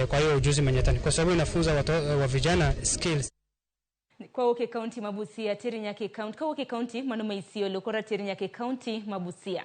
Kwa hiyo ujuzi Manyatta kwa sababu inafunza watu wa vijana skills. Kowuok e kaunti ma Busia ter nyaka e kaunti kowuok e kaunti mano ma Isiolo koro ter nyaka e kaunti ma Busia.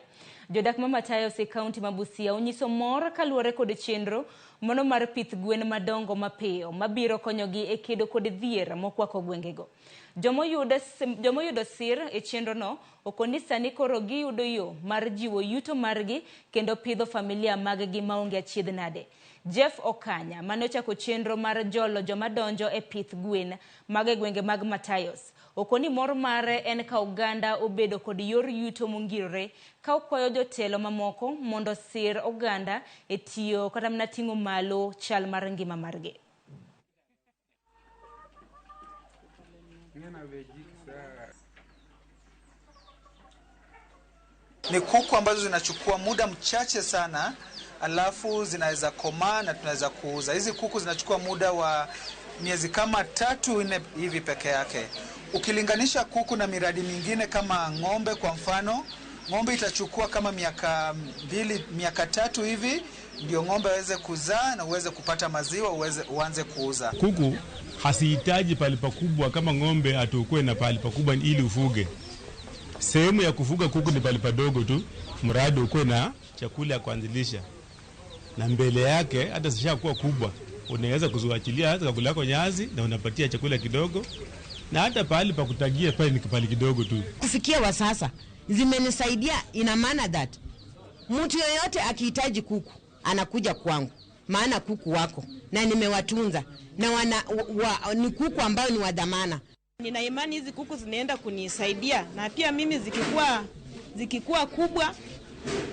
Jodak ma Matayos e kaunti ma Busia onyiso mor kaluwore kod chenro mano mar pith gwen madongo mapiyo mabiro konyogi e kedo kod dhier mokwako gwengego. Jomoyudo sir e chenro no okoni sani koro giyudo yo mar jiwo yuto margi kendo pidho familia mag-gi maonge achiedh nade. Jeff Okanya mane ochako chenro mar jolo joma donjo e pith gwen mag e gwenge mag Matayos okoni mor mare en ka oganda obedo kod yor yuto mongirore ka okwayo jotelo mamoko mondo sir oganda e tiyo kata mana ting'o malo chal mar ngima margi. Ni kuku ambazo zinachukua muda mchache sana, alafu zinaweza komaa na tunaweza kuuza. Hizi kuku zinachukua muda wa miezi kama 3-4 hivi peke yake. Ukilinganisha kuku na miradi mingine kama ng'ombe kwa mfano, ng'ombe itachukua kama miaka 2, miaka 3 hivi ndio ng'ombe aweze kuzaa na uweze kupata maziwa uanze kuuza. Kuku hasihitaji pahali pakubwa kama ng'ombe atukue na pahali pakubwa ili ufuge. Sehemu ya kufuga kuku ni pahali padogo tu, mradi ukue na chakula ya kuanzilisha. Na mbele yake hata zishakuwa kubwa, unaweza kuziachilia hata chakula yako nyazi na unapatia chakula kidogo, na hata pahali pa kutagia pale ni pahali kidogo tu. Kufikia wa sasa zimenisaidia, ina maana that mtu yoyote akihitaji kuku anakuja kwangu, maana kuku wako na nimewatunza na ni kuku ambao ni wa dhamana. Nina imani hizi kuku zinaenda kunisaidia, na pia mimi zikikuwa kubwa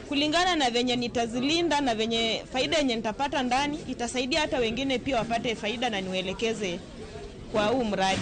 kulingana na venye nitazilinda na venye faida yenye nitapata ndani itasaidia hata wengine pia wapate faida na niwelekeze kwa huu mradi.